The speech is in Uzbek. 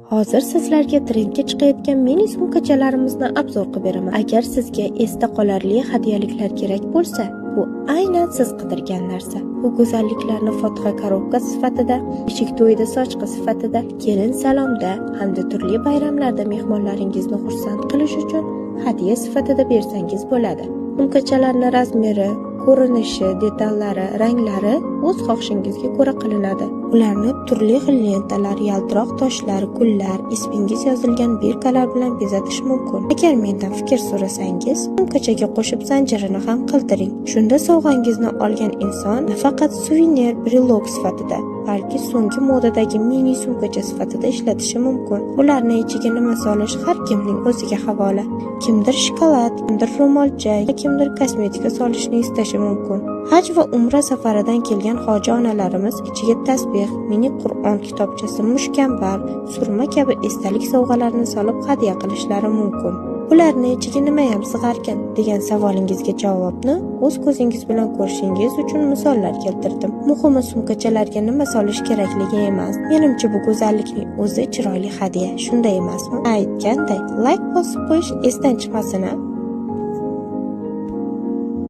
Hozir sizlarga trendga chiqayotgan mini sumkachalarimizni обзор qilib beraman. Agar sizga esda qolarli hadyaliklar kerak bo'lsa, bu aynan siz qidirgan narsa. Bu go'zalliklarni fotiha korobkasi sifatida, beshik to'yida sochqi sifatida, kelin salomda hamda turli bayramlarda mehmonlaringizni xursand qilish uchun hadya sifatida bersangiz bo'ladi. Sumkachalarni razmeri, ko'rinishi, detallari, ranglari o'z xohishingizga ko'ra qilinadi. Ularni turli xil lentalar, yaltiroq toshlar, gullar, ismingiz yozilgan birkalar bilan bezatish mumkin. Agar mendan fikr so'rasangiz, sumkachaga qo'shib zanjirini ham qildiring. Shunda sovg'angizni olgan inson nafaqat suvenir, brelok sifatida, balki so'nggi modadagi mini sumkacha sifatida ishlatishi mumkin. Ularni ichiga nima solish har kimning o'ziga havola. Kimdir shokolad, kimdir ro'molcha, kimdir kosmetika solishni istashi mumkin. Haj va umra safaridan kelgan hoji onalarimiz ichiga tasbeh, mini Qur'on kitobchasi, mushkambar, surma kabi esdalik sovg'alarni solib hadya qilishlari mumkin. Bularni ichiga nimayam sig'arkan degan savolingizga javobni o'z ko'zingiz bilan ko'rishingiz uchun misollar keltirdim. Muhimi, sumkachalarga nima solish kerakligi emas. Menimcha, bu go'zallikning o'zi chiroyli hadya, shunday emasmi? Aytganday, layk bosib qo'yish esdan chiqmasin-a.